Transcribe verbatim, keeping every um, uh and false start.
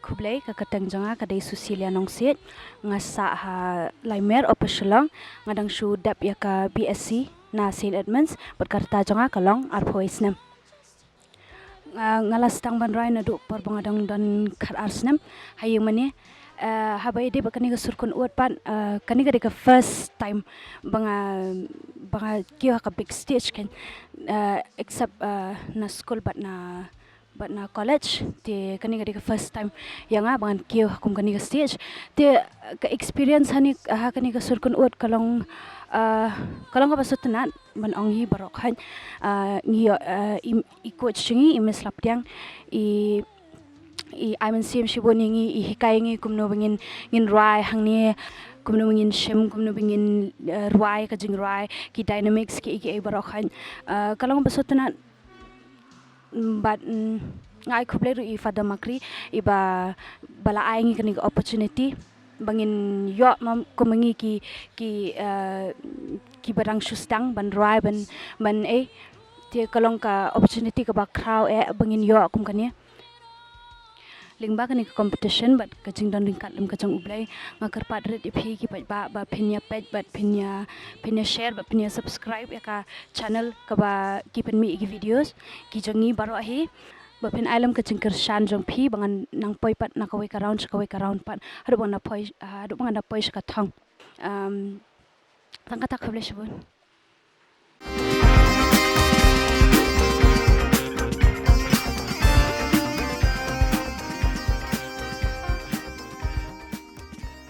khublei, ka kyrteng jong nga ka dei Susilia Nongsiej. Nga sah ha Laimer, Upper Shillong. Nga dang shu dep ïa ka B S C na Saint Edmunds, bad ka rta jong nga ka long arphew snem. Nga, nga la sdang ban rwai naduh por ba nga dang don khat ar snem ha ïing mane. Eh, haba ïadei bad kane ka sur khun ud pat, eh, kane ka dei ka first time ba nga, ba nga kiew ha ka big stage kan, eh, except, eh, na school bad na, bad na college. Te kane ka dei ka first time ïa nga ba ngan kiew ha kum kane ka stage. Te, eh, ka experience ha ne, ha kane ka sur khun ud ka long, eh, ka long kaba sngewtynnat ban ong hi baroh khan. Eh, ngi ïoh, eh, i, i coach jong ngi, i Miss Laptiang, i, i ai mynsiem shibun ïa ngi, i hikai ïa ngi kumno ba ngin, ngin rwai hangne, kumno ba ngin shim, kumno ba ngin, eh, rwai, ka jingrwai, ki dynamics, ki, ki, ki baroh khan. Eh, ka long ba sngewtynnat, mm, bad, mm, nga ai khublei ruh ïa i Father Makri, i ba, ba la ai ngi kane ka opportunity ba ngin ïoh, ma, kum ma ngi ki, ki, eh, kiba dang shu sdang ban rwai, ban, ban, eh, te ka long ka opportunity kaba khraw eh ba ngin ïoh kum kane. Lyngba kane ka competition bad ka jingdon ryngkat lem ka jong U Blei, nga kyrpad rit ïa phi ki paidbah ba phin ïa peit bad phin ïa, phin ïa share bad phin ïa subscribe ïa ka channel kaba ki pynmih ïa ki videos ki jong ngi baroh hi. Ba phin ai lem ka jingkyrshan jong phi ba ngan nang poi pat na kawei ka round sha kawei ka round pat, haduh ba ngan da poi, haduh ba ngan da poi sha ka thong. Um, tang kata, khublei shibun.